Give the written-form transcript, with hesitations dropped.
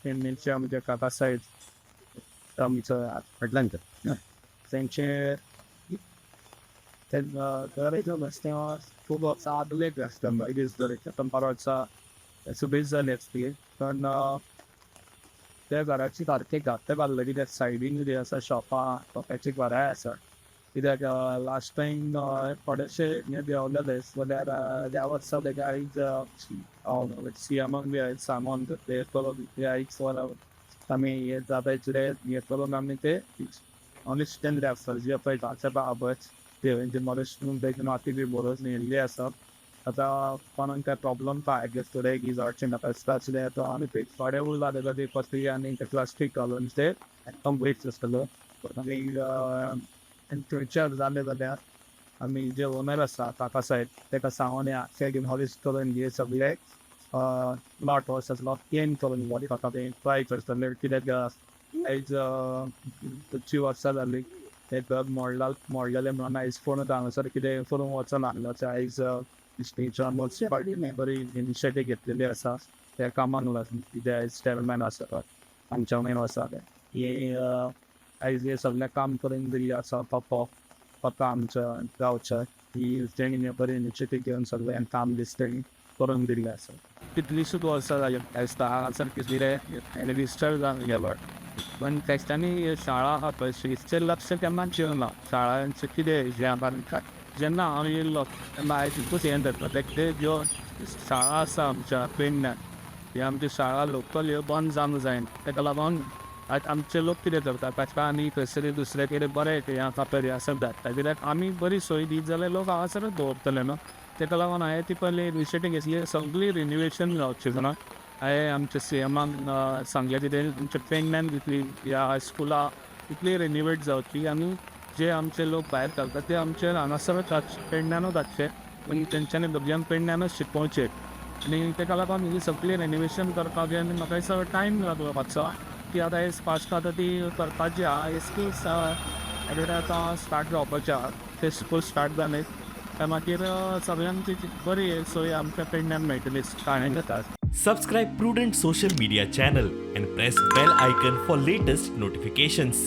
पेडणेचे आमचे काका साहेब आमचं वडिलांचं. त्यांचे ते रस्त्यावर खूप साधले परवाचा सुबेज झाले असते, पण त्या घराची सारखे घाते बांदले कित्याक सायडीन कितें आसा, शॉपां शॉपाची घरांय आसा. कित्याक लास्ट टायम थोडेशे हे देंवलेले जाल्यार त्या वर्सा तेका आयज सीएमान बी आयज सांगोन ते करून आयज आमी हे जाता इतले हे करून आमी ते ऑनेस्ट आसा जे पळय आसा पळय ते मॉलिश माती बी बरोच नेल्ली आसा. आतां कोणाक काय प्रॉब्लम काय थोडे की जावचे नाका आसता, आतां आमी थोडे उरला तेका ते पत्री आनी ते प्लास्टीक घालून ते कंप्लीट आसतलो. आनी थंयच्यार जाले जाल्यार आमी जे ओनर आसा काका साहेब तेका सांगून या डिमॉलिश करून हे सगळे प्लॉट आसलो क्लीन करून वचपाक ते ट्राय करतले. कित्याक आयज मातशी वर्सां जाली ते घर मोडला मोडलेले म्हणून आयज कोण हांगासर कितें करूंक वचना. आयज बरी इनिशिएटीव घेतलेली आसा त्या कामाक लागून. कितें आयज चॅरमॅन आसा आमच्या मेन आसा हे आयज हे सगळें काम करून दिल्लें आसा. पप्पा पप्पा आमच्या गांवच्या ही तेणी बरी इनिशिएटीव घेवन सगळें काम दिसता करून दिल्लें आसा. कितलींशींच वर्सां जाली आयज हांगासर कितें रिजिस्टर जावन गेलो, पण तेच्यांनी शाळा आहा पळय तेचेर लक्ष केन्नाच दिवना. शाळांचें कितें जें जेन्ना हांव येयल्लो तेन्ना आयज एकूच हें जाता, ते ज्यो शाळा आसा आमच्या पेडण्यां ही आमची शाळा लोकल ह्यो बंद जावंक जायना. तेका लागून आयज आमचे लोक कितें करता, ताका आनी खंयसरी दुसरे कडेन बरें हें आसा तरी आसा धाडटा, कित्याक आमी बरी सोय दीत जाल्यार लोक हांगासरूच दवरतले न्हू. तेका लागून हांवें ती पयली इनिशिएटीव घेतली सगळी रिनोवेशन जावची म्हणून. हांवें आमच्या सीएमाक सांगलें कितें आमच्या पेडण्यान तितली ह्या हायस्कुलां तितली रिनोवेट जावची आनी जे आमचे लोक भायर घालतात ते आमचे हांगासरूच रातचे पेडण्यानूच रातचे आनी तेंच्यांनी भुरग्यांक पेडण्यानूच शिकोवचे. आनी तेका लागून ही सगळी रेनोवेशन करपाक जाय आनी म्हाका दिसता टायम लागलो मातसो की आतां हे फास्ट आतां ती करपाची आहा. हे स्कूल्स आतां स्टार्ट जावपाचे आहा, ते स्कूल स्टार्ट जाले काय मागीर सगळ्यांक ती बरी सोय आमच्या पेडण्यान मेळटली शाळेंत. Subscribe Prudent Social Media channel and press bell icon for latest notifications.